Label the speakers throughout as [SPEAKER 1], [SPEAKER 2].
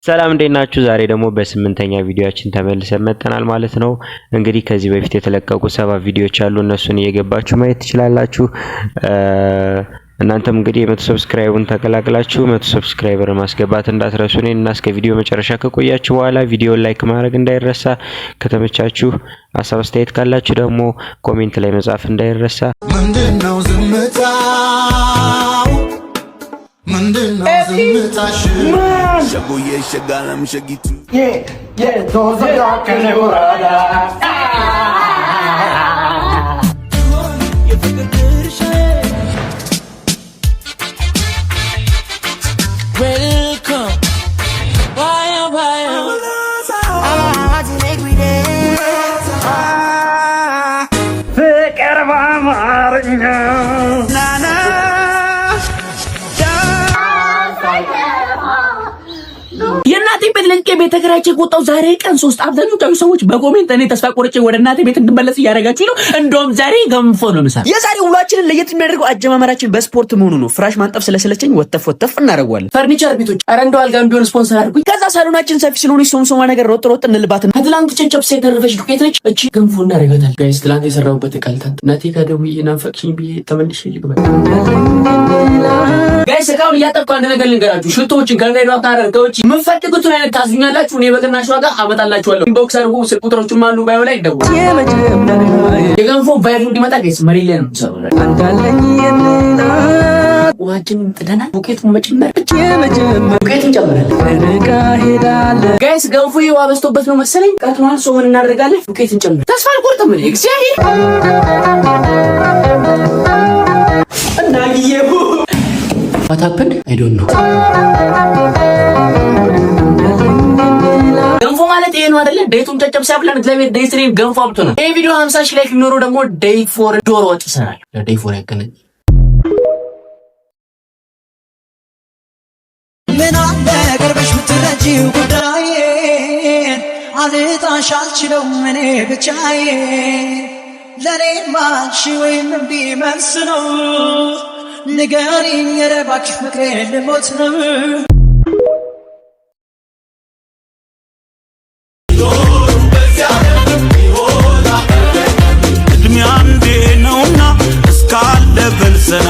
[SPEAKER 1] ሰላም እንዴት ናችሁ? ዛሬ ደግሞ በስምንተኛ ቪዲዮአችን ተመልሰን መጥተናል ማለት ነው። እንግዲህ ከዚህ በፊት የተለቀቁ 7 ቪዲዮዎች አሉ። እነሱን እየገባችሁ ማየት ትችላላችሁ። እናንተም እንግዲህ የ100 subscribe ኡን ተቀላቅላችሁ 100 subscriber ማስገባት እንዳትረሱ። እኔን እና እስከ ቪዲዮ መጨረሻ ከቆያችሁ በኋላ ቪዲዮን like ማድረግ እንዳይረሳ። ከተመቻችሁ ሀሳብ አስተያየት ካላችሁ ደግሞ comment ላይ መጻፍ እንዳይረሳ።
[SPEAKER 2] ምንድነው ዝምታው? ምንድነው ዝምታሽ? ሸጎዬ ሸጋለም ሸጊቱ።
[SPEAKER 3] ፍቅር በአማርኛ።
[SPEAKER 4] የእናቴን ቤት ለቅቄ ቤት ተከራይቼ ከወጣሁ ዛሬ ቀን 3። አብዛኞቻችሁ ሰዎች በ comment እኔ ተስፋ ቆርጬ ወደ እናቴ ቤት እንድመለስ እያደረጋችሁ ነው። እንደውም ዛሬ ገንፎ ነው ምሳ።
[SPEAKER 5] የዛሬ ውሏችንን ለየት የሚያደርገው አጀማመራችን በስፖርት መሆኑ ነው። ፍራሽ ማንጠፍ ስለሰለቸኝ ወተፍ ወተፍ እናደርገዋለን።
[SPEAKER 4] ፈርኒቸር ቤቶች፣ ኧረ እንደው አልጋም ቢሆን ስፖንሰር አድርጉኝ።
[SPEAKER 5] ከዛ ሳሎናችን ሰፊ ስለሆነ ሶምሶማ ነገር ሮጥ ሮጥ እንልባትን።
[SPEAKER 4] ከትላንት ጨጨብሳ የተረፈች ዱቄት ነች እቺ። ገንፎ እናደርጋታለን። Guys፣ ትላንት የሰራሁበት ቀልታን እናቴ ጋር ደውዬ ናፈቅሽኝ ብዬ ተመልሼ ልግባ። Guys፣ እቃውን እያጠብኩ አንድ ነገር ልንገራችሁ። ሽቶዎችን ከድሬዳዋ፣ ከሐረር፣ ከውጭ የምትፈልጉትን አይነት ታዙኛላችሁ። እኔ በቅናሽ ዋጋ አመጣላችኋለሁ። Inbox አድርጉ። ስልክ ቁጥሮችም አሉ bio ላይ ደውሉ። የገንፎ vibe እንዲመጣ guys መሬት ላይ ነው የምሰራው። ውሃችንን ጥደናል። ዱቄቱን መጨመር ብቻ። ዱቄቱን እንጨምራለን። Guys፣ ገንፎ ውሃ በዝቶበት ነው መሰለኝ ቀጥኗል። So ምን እናደርጋለን? ዱቄት እንጨምር። ተስፋ አልቆርጥም እኔ እግዚአብሔር እና what happened, I don't know። ገንፎ ማለት ይሄ ነው አይደለ? Day two ም ጨጨብሳ ብለን እግዚአብሔር day 3 ገንፎ አብቶ ነው። ይሄ ቪዲዮ 50 ሺህ like ቢኖረው ደግሞ day 4 ዶሮ ወጥ ይሰራል። ለ day 4 ያገናኝ።
[SPEAKER 6] ምን አለ ቀርበሽ ብትረጂው ጉዳዬን፣ አልጣሽ አልችለውም እኔ ብቻዬን። ለእኔማ እሺ ወይም እምቢ መልስ ነው፣ ንገሪኝ ኧረ እባክሽ ፍቅሬ ልሞት ነው።
[SPEAKER 2] እድሜ አንዴ ነውና እስካለ በልዘና።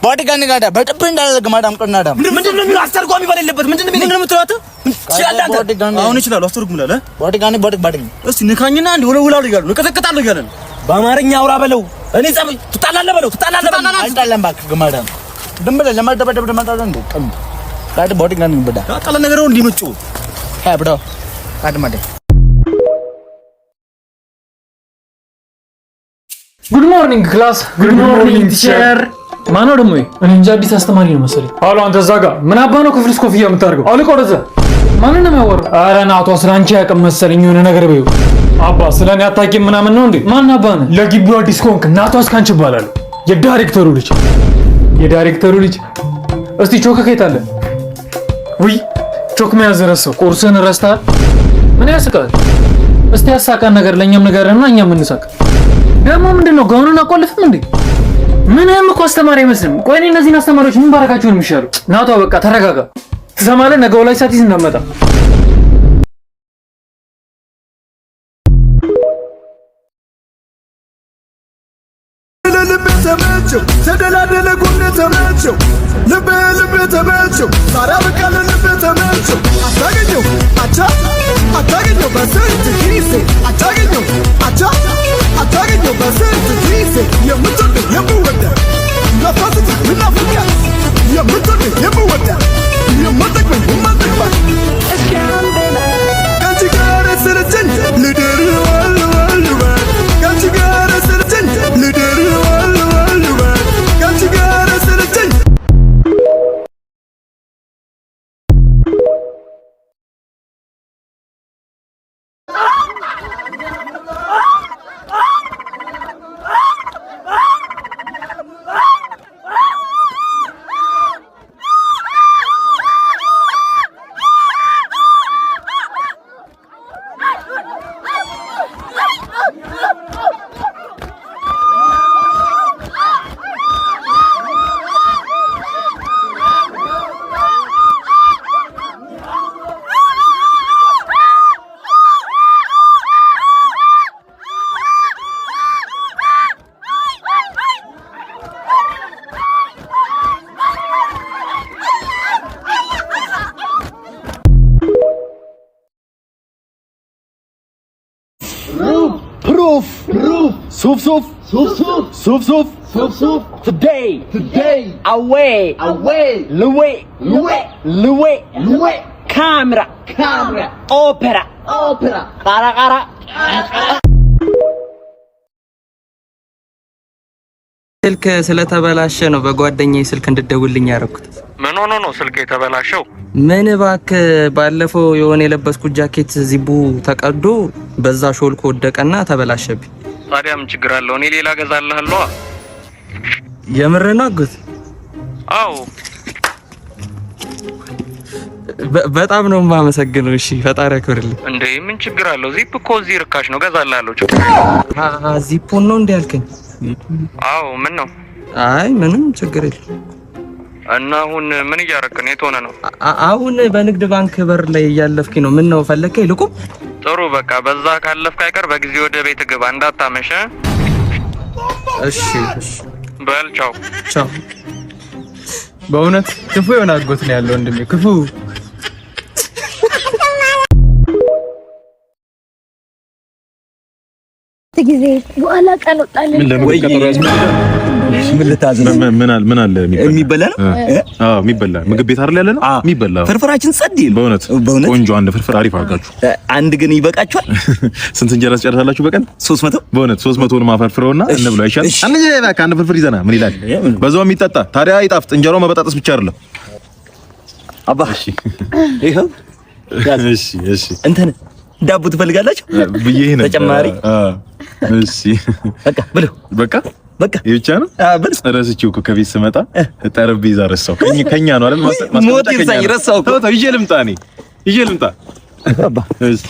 [SPEAKER 7] ቦዲጋን ጋዳ በጥብ እንዳለ ግማዳም ቅናዳም።
[SPEAKER 5] ምንድን ነው የሚለው? አስተርጓሚ በሌለበት ምንድን ነው የሚለው? የምትለው አንተ? ትችላለህ አንተ?
[SPEAKER 7] አሁን
[SPEAKER 8] እችላለሁ። አስተርጉም እላለሁ።
[SPEAKER 7] ቦዲጋን ቦዲ ባዲ።
[SPEAKER 8] እስቲ ንካኝና አንድ ወለውላለሁ እያሉ ነው፣ እቀጠቅጣለሁ እያለ ነው። በአማርኛ አውራ በለው። እኔ ጸብ ትጣላለህ በለው፣ ትጣላለህ በለው።
[SPEAKER 7] አልጣላም እባክህ ግማዳም። ዝም ብለህ ለማደባደብ ለማጣላ እንደ ቀም ጋድ ቦዲጋን በዳ
[SPEAKER 8] ቃለ ነገር ነው እንዲመጩ
[SPEAKER 7] ሀብዶ ጋድ ማደ።
[SPEAKER 9] Good morning, class። Good morning, teacher። ማነው ደግሞ? እኔ እንጃ፣ አዲስ አስተማሪ ነው መሰለኝ። አሎ አንተ እዛ ጋር ምን አባ ነው ክፍል ውስጥ ኮፍያ የምታደርገው? አውልቀው ወደዛ። ማንን ነው የሚያወራው? ኧረ ናቷ ስለ አንቺ አያውቅም መሰለኝ፣ የሆነ ነገር በይው። አባ ስለ እኔ አታውቂም ምናምን ነው እንዴ? ማን አባ ነህ? ለግቢው አዲስ ከሆንክ ናቷ እስካንቺ እባላለሁ። የዳይሬክተሩ ልጅ፣ የዳይሬክተሩ ልጅ። እስቲ ቾክ ከየት አለ? ውይ ቾክ መያዝ ረሳው። ቁርስህን ረስተሃል? ምን ያስቃል? እስቲ ያሳቀን ነገር ለእኛም ንገረንና እኛም እንሳቅ። ደግሞ ምንድን ነው ጋውኑን አቆልፍም እንዴ? ምንም እኮ አስተማሪ አይመስልም። ቆይ እኔ እነዚህን አስተማሪዎች ምን ባረካቸው ነው የሚሻለው? ናቷ በቃ ተረጋጋ። ትሰማለህ? ነገ ወላጅ ሳትይዝ እንዳትመጣ።
[SPEAKER 2] ለልብ ተመቸ። ተመቸው፣ ተደላደለ ጎኔ ተመቸው፣ ልቤ ልቤ ተመቸው፣ ዛሬ በቃለ ልቤ ተመቸው። አታገኘው አቻ፣ አታገኘው በስንት ጊዜ፣ አታገኘው አቻ፣ አታገኘው በስንት ጊዜ። የምትወደ የምወደ ነፋስት ምናፍቃት፣ የምትወደ የምወደ የማጠግበኝ የማጠግባት፣ ከአንቺ ጋር ሰለቸኝ ልደር ዋል ዋል ዋል፣ ከአንቺ ጋር ሰለቸኝ ልደር ዋል ዋል ዋል፣ ከአንቺ ጋር ሰለቸኝ።
[SPEAKER 8] ፕሩፍ ሱፍ ሱፍ ሱፍ ሱፍ ሱፍ ሱፍ ሱፍ today today away away ልዌ ልዌ ልዌ ልዌ ካሜራ ካሜራ ኦፔራ ኦፔራ ቃራ ቃራ።
[SPEAKER 10] ስልክ ስለተበላሸ ነው በጓደኛዬ ስልክ እንድደውልኝ ያደረኩት።
[SPEAKER 11] ምን ሆኖ ነው ስልክ የተበላሸው?
[SPEAKER 10] ምን እባክህ፣ ባለፈው የሆነ የለበስኩት ጃኬት ዚቡ ተቀዶ በዛ ሾልኮ ወደቀና ተበላሸብኝ።
[SPEAKER 11] ታዲያ ምን ችግር አለው? እኔ ሌላ ገዛልሃለሁ።
[SPEAKER 10] የምር ነው አጎት?
[SPEAKER 11] አዎ።
[SPEAKER 10] በጣም ነው የማመሰግነው። እሺ፣ ፈጣሪ ያክብርልኝ።
[SPEAKER 11] እንዴ፣ ምን ችግር አለው? ዚፕ እኮ እዚህ ርካሽ ነው፣ ገዛልሃለሁ።
[SPEAKER 10] ዚፑን ነው እንዴ ያልከኝ?
[SPEAKER 11] አዎ፣ ምን ነው?
[SPEAKER 10] አይ፣ ምንም ችግር የለም።
[SPEAKER 11] እና አሁን ምን እያደረክ ነው? የት ሆነህ ነው?
[SPEAKER 10] አሁን በንግድ ባንክ በር ላይ እያለፍኩኝ ነው። ምን ነው፣ ፈለከኝ? ልቁም?
[SPEAKER 11] ጥሩ፣ በቃ በዛ ካለፍክ አይቀር በጊዜ ወደ ቤት ግባ፣ እንዳታመሸ።
[SPEAKER 10] እሺ።
[SPEAKER 11] በል ቻው።
[SPEAKER 10] ቻው።
[SPEAKER 9] በእውነት ክፉ የሆነ አጎት ነው ያለው ወንድሜ፣ ክፉ።
[SPEAKER 12] ጊዜ በኋላ ቀን ወጣልን።
[SPEAKER 7] ምን ልታዘዝ?
[SPEAKER 13] ምን አለ? ምን አለ?
[SPEAKER 7] የሚበላ ነው?
[SPEAKER 13] አዎ፣ የሚበላ ምግብ ቤት አይደል ያለ ነው? የሚበላ
[SPEAKER 7] ፍርፍራችን ጸድ ይል።
[SPEAKER 13] በእውነት ቆንጆ አንድ ፍርፍር አሪፍ አድርጋችሁ።
[SPEAKER 7] አንድ ግን ይበቃችኋል።
[SPEAKER 13] ስንት እንጀራ ትጨርሳላችሁ በቀን?
[SPEAKER 7] 300።
[SPEAKER 13] በእውነት 300ውን ማፈርፍረውና እንብላ ይሻል። አንድ በቃ አንድ ፍርፍር ይዘና ምን ይላል? በዛው የሚጠጣ ታዲያ ይጣፍጥ። እንጀራው መበጣጠስ ብቻ አይደለም።
[SPEAKER 7] አባ፣ ይኸው።
[SPEAKER 13] እሺ እሺ።
[SPEAKER 7] እንትን ዳቦ ትፈልጋላችሁ
[SPEAKER 13] ብዬ ነበር።
[SPEAKER 7] ተጨማሪ።
[SPEAKER 13] እሺ።
[SPEAKER 7] በቃ ብሉ።
[SPEAKER 13] በቃ
[SPEAKER 7] በቃ።
[SPEAKER 13] ይሄ ብቻ ነው። ረስቼው እኮ ከቤት ስመጣ ጠረጴዛ ረሳው። ከኛ ነው አይደል?
[SPEAKER 7] ሞት ይርሳኝ፣ ረሳው እኮ።
[SPEAKER 13] ተው ተው፣ ይዤ ልምጣ፣ እኔ ይዤ ልምጣ። እሺ፣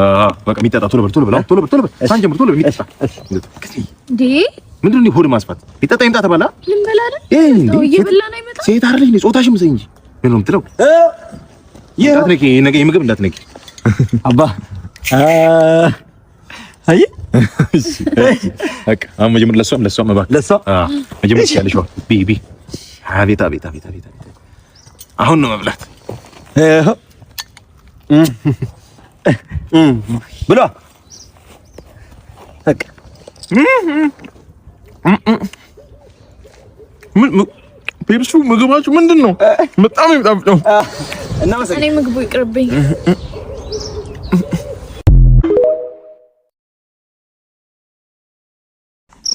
[SPEAKER 13] አሃ፣ በቃ የሚጠጣ ቶሎ በል፣ ቶሎ በል፣ ቶሎ በል፣ ቶሎ በል፣ ሳንጀምር ቶሎ በል የሚጠጣ።
[SPEAKER 12] እንዴ?
[SPEAKER 13] ምንድን ነው ሆድ ማስፋት? የሚጠጣ ይምጣ ተባለ።
[SPEAKER 12] ልንበላ አይደል?
[SPEAKER 13] ይሄ እንዴ?
[SPEAKER 12] እየበላን አይመጣም።
[SPEAKER 13] ሴት አይደለሽ እንዴ? ጾታሽም ምሰኝ እንጂ ምን ነው የምትለው? እንዳትነኪ፣ ነገ የምግብ እንዳትነኪ።
[SPEAKER 7] አባ፣ አይ።
[SPEAKER 13] እሺ፣ በቃ አሁን መጀመር ለሷም ለሷም እባክህ
[SPEAKER 7] ለሷ።
[SPEAKER 13] አዎ፣ መጀመር ትችያለሽ። ቢ ቢ፣ አቤት አቤት አቤት አቤት አቤት፣ አሁን ነው መብላት።
[SPEAKER 7] ብሏ በቃ።
[SPEAKER 13] ምን ፔፕሱ ምግባችሁ ምንድን ነው? በጣም የሚጣፍጠው።
[SPEAKER 12] እኔ ምግቡ ይቅርብኝ።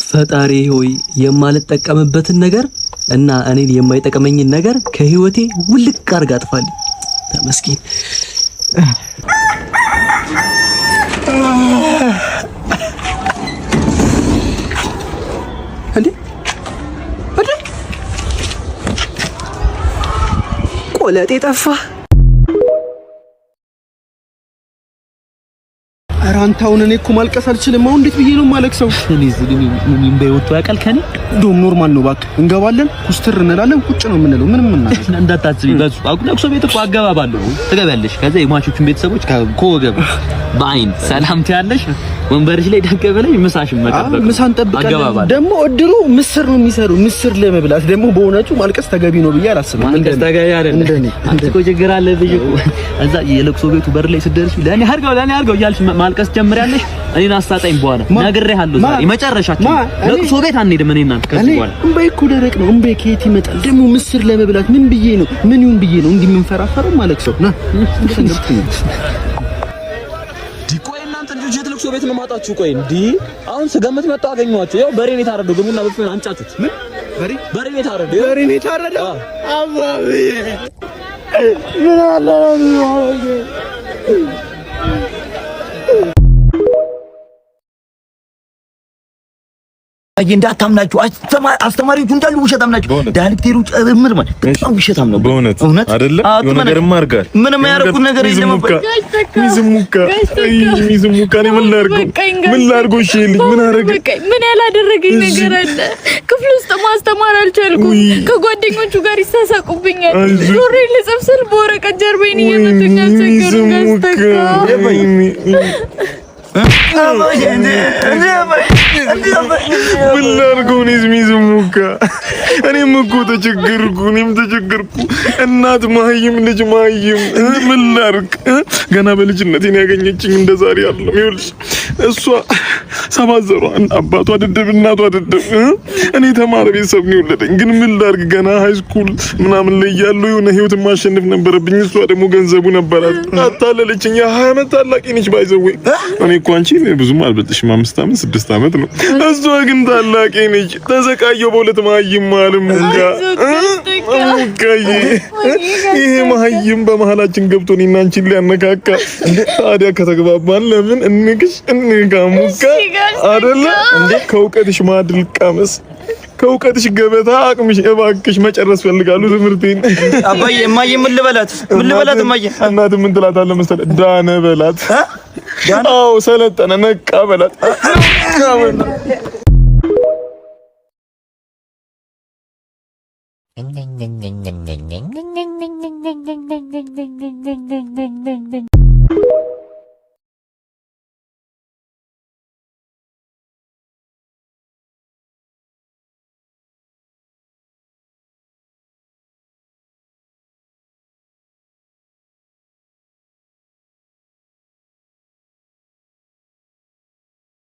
[SPEAKER 14] ፈጣሪ ሆይ፣ የማልጠቀምበትን ነገር እና እኔን የማይጠቅመኝን ነገር ከህይወቴ ውልቅ አድርጋ አጥፋልኝ። ተመስገን።
[SPEAKER 5] እንዴ እንዴ፣ ቆለጤ ጠፋ።
[SPEAKER 8] ኧረ አንተ አሁን እኔ እኮ ማልቀስ አልችልም። አሁን እንዴት ብዬ ነው የማለቅሰው?
[SPEAKER 5] እኔ እኔ ወጥቶ ያውቃል ከኔ?
[SPEAKER 8] እንደውም normal ነው እባክህ። እንገባለን፣ ኩስትር እንላለን፣ ቁጭ ነው የምንለው። ምንም እናደርግ
[SPEAKER 5] እንዳታስቢ። በሱ ለቅሶ ቤት እኮ አገባብ አለው። ትገቢያለሽ። ከዛ የሟቾቹን ቤተሰቦች ከወገብ በአይን ሰላም ትያለሽ።
[SPEAKER 14] ወንበርሽ ላይ ደቅ ብለሽ ምሳሽን መጠበቅ።
[SPEAKER 7] ምሳ እንጠብቃለን። ደግሞ እድሩ ምስር ነው የሚሰሩ፣ ምስር ለመብላት ደግሞ በእውነቱ ማልቀስ ተገቢ ነው ብዬ አላስብም።
[SPEAKER 14] ማልቀስ ተገቢ አይደለም። አንተ እኮ ችግር አለብሽ እኮ እዛ የለቅሶ ቤቱ በር ላይ ስትደርሺ ለኔ አድርገው ለኔ አድርገው እያልሽ ማልቀስ ጀምሪያለሽ። እኔን አስታጣኝ በኋላ ነግሬሃለሁ። ዛሬ መጨረሻችን ለቅሶ ቤት አንሄድም። እኔ እናንተ ከዚህ በኋላ
[SPEAKER 7] እምባዬ እኮ ደረቅ ነው። እምባዬ ከየት ይመጣል ደግሞ? ምስር ለመብላት ምን ብዬ ነው ምን ይሁን ብዬ ነው እንዲህ የምንፈራፈረው ማለት ሰው ና
[SPEAKER 14] ቆይ እናንተ ልጆች የት ለቅሶ ቤት ነው የማጣችሁ? ቆይ እንዲህ አሁን ስገምት መጣሁ አገኘኋቸው። ያው በሬ ነው የታረደው። ግቡና በፍን አንጫጩት።
[SPEAKER 7] ምን በሬ
[SPEAKER 14] በሬ ነው የታረደው።
[SPEAKER 7] በሬ ነው የታረደው። አባብዬ ምን አለ
[SPEAKER 5] እንዳታምናችሁ አስተማሪዎቹ እንዳሉ ውሸታም ናቸው። ዳይሬክተሩ ጭምር ማለት በጣም ውሸታም ነው።
[SPEAKER 13] በእውነት
[SPEAKER 5] እውነት
[SPEAKER 13] አይደለ? የሆነ ነገርማ አድርገሃል።
[SPEAKER 5] ምንም ያደረኩት ነገር የለም።
[SPEAKER 13] ሚዝሙካ ሚዝሙካ፣ እኔ ምን ላድርገው? ምን ላድርገው? እሺ ልጅ ምን አደረገ?
[SPEAKER 12] ምን ያላደረገኝ ነገር አለ? ክፍል ውስጥ ማስተማር አልቻልኩም። ከጓደኞቹ ጋር ይሳሳቁብኛል። ዞሬ ልጽፍ ስል በወረቀት ጀርባዬን እየመቱኝ አስቸገሩኝ። ጋሽ ተካ
[SPEAKER 13] ምን ላድርገው? እኔስ ሚዝሙካ፣ እኔም እኮ ተቸገርኩ። እኔም ተቸገርኩ። እናት መሀይም፣ ልጅ መሀይም፣ ምን ላድርግ? ገና በልጅነቴ ነው ያገኘችኝ። እንደ ዛሬ አይደለም። ይኸውልሽ እሷ ሰባት ዘሯ አባቷ ድድብ፣ እናቷ ድድብ። እኔ ተማረ ቤተሰብ ነው የወለደኝ። ግን ምን ላድርግ? ገና high school ምናምን ላይ እያለሁ የሆነ ህይወትን ማሸነፍ ነበረብኝ። እሷ ደግሞ ገንዘቡ ነበራት፣ አታለለችኝ። የ20 ዓመት ታላቂ ነች። by the way እኔ እኮ አንቺ ብዙም አልበልጥሽም፣ 5 ዓመት 6 ዓመት ነው። እሷ ግን ታላቂ ነች። ተሰቃየሁ በሁለት መሀይም መሀል ሙካ ሙካዬ፣ ይሄ መሀይም በመሀላችን ገብቶ እኔና አንቺን ሊያነካካ። ታዲያ ከተግባባን ለምን እንክሽ እንካ ሙካ አይደለ? ከእውቀትሽ ማዕድ ልቃመስ፣ ከእውቀትሽ ገበታ አቅምሽ። እባክሽ መጨረስ ፈልጋለሁ ትምህርቴን።
[SPEAKER 5] አባዬ እማዬ ምን ልበላት? ምን ልበላት? እማዬ
[SPEAKER 13] እናት ምን ትላታለህ መሰለህ? ዳነ በላት። አዎ ሰለጠነ፣ ነቃ በላት።